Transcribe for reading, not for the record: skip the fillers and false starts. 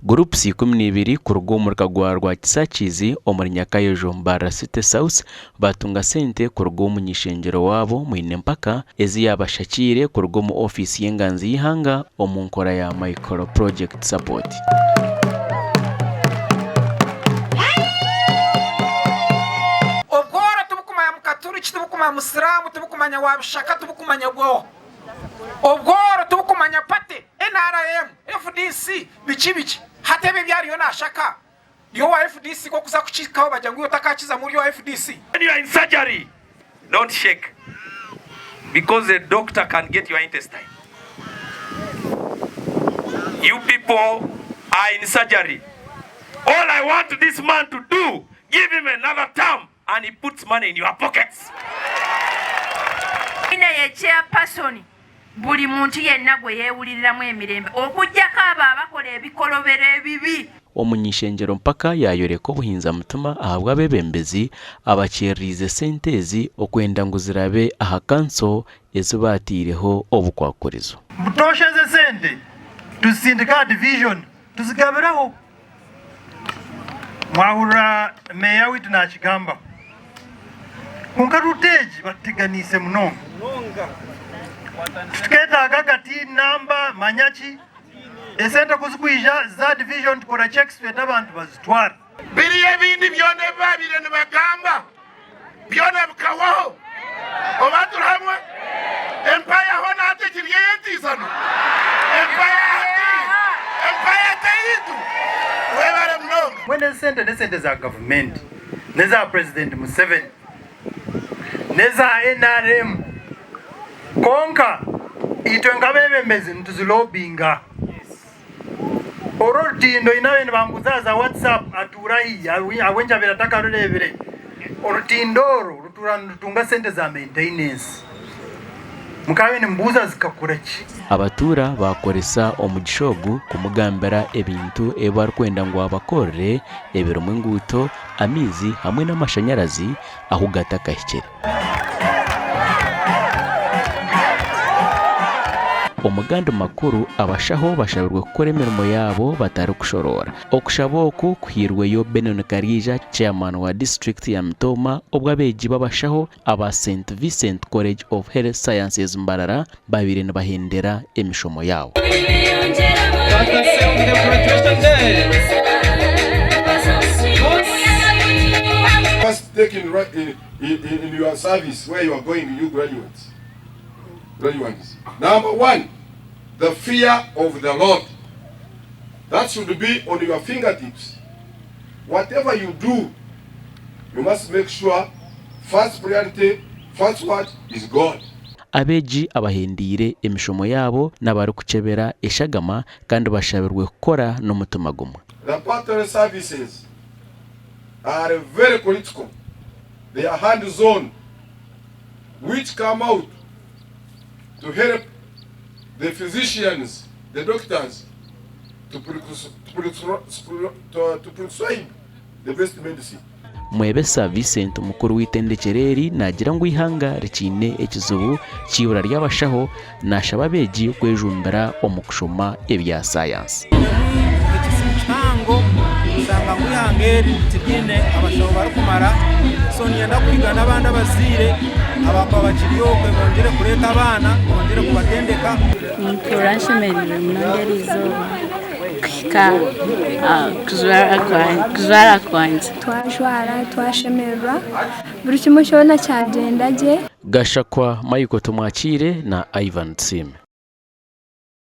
Groups 12 kuruga omu muruka gwa Rwakisakizi omuri Nyakayojo Mbarara City South baatunga sente kuruga omu muny'ishengyero waabo Mwine Mpaka ezi yaabashakiire kuruga omu ofiisi y'enganzi y'eihanga omu nkora ya Micro Project Support. Obworo tibukumanya mukaturiki, tibukumanya musiraamu, tibukumanya wa bishaka, tibukumanya bwoha. Obworo tibukumanya party, NRM, FDC, biki biki. Hati ebi ebi ariyo nashaka, ori owa FDC ku okuza kukihikaho bagira ngu iwe otakakizamu ori owa FDC. When you are in surgery don't shake because the doctor can get your intestine. You people are in surgery. All I want this man to do, give him another term and he puts money in your pockets. Mwine ye chairperson buli muntu yenna gwe yeewuliriramu emirembe okuggyako abo abakola ebikolobero ebibi. Omuny'ishengyero mpaka yaayoreka obuhinza-mutima ahabw'abeebembezi abakyereriize sente ezi okwenda ngu zirabe aha kanso ezi baateireho obukwakurizo. Butoosha ezi esente tuzisindika aha division tuzigabiraho. Mwahurira meeya waitu naakigambaho. Kwonka ruutu egi batuteganiise munonga. Titukeetaaga kati namba manya ki, esente ku zikwija za division tukora cheques tweta abantu bazitwara. Biriya ebindi byona ebi baabaire nibagamba byona bikahwaho. Oba turi hamwe? Empaya hoona hati ekiri ey'entiisano? Empaya hati, empaya teyaitu. Webare munonga. Mbwenu ezi sente n'esente za gavumenti, n'eza Purezidenti Museveni, n'eza NRM kwonka itwe nk'abeebembezi nituzilobinga. Oru orutindo haine ababaire nibambuuza aha za WhatsApp atuura hi ahabw'enki abaire atakarureebire. Orutindo oru rutuura nirutunga sente za maintenance. Mukaabaire nimubuuza zikakora ki? Abatuura baakoresa omugisha ogu kumugambira ebintu ebi barikwenda ngu abakorere ebirimu enguuto, amaizi hamwe n'amashanyarazi ahu gatakahikire. Omu gandi makuru, abashaho bashabirwe kukora emirimo yaabo batarikushoroora. Okushaba oku kuhairweyo Benon Kariija, Chairman wa disiturikiti ya Mitooma obwo abeegi b'abashaho aba Saint Vincent College of Health Sciences Mbarara babaire nibahendera emishomo yaabo. First take in, in, in, in your service where you are going, you graduates. Graduates. Number one, the fear of the Lord. That should be on your fingertips. Whatever you do, you must make sure first priority, first what is God. Abeegi abahendeire emishomo yaabo n'abarikukyebera eshagama kandi bashabirwe kukora n'omutima gumwe. Laboratory services are very critical, they are hands on which come out to help the physicians, the doctors to to prescribe the best medicine. Mwebesa Vincent omukuru w'eitendekyero eri naagira ngu eihanga rikiine ekizibu ky'eibura ry'abashaho, naashaba abeegi kwejumbira omu kushoma ebya sayansi. Ekizibu kihango kushanga ngu eihanga eri tiriine abashaho barikumara so niinyenda kuhiga n'abandi abazaire abakuba bakiri okwe bongyere kureeta abaana bongyere kubatendeka. Nimpurira nshemereirwe munonga eriizooba kuhika kujwara kwangye. Twajwara twashemererwa buri kimwe kyona kyagyenda gye. Gashakwa Michael Tumwakiire na Ivan Tusiime.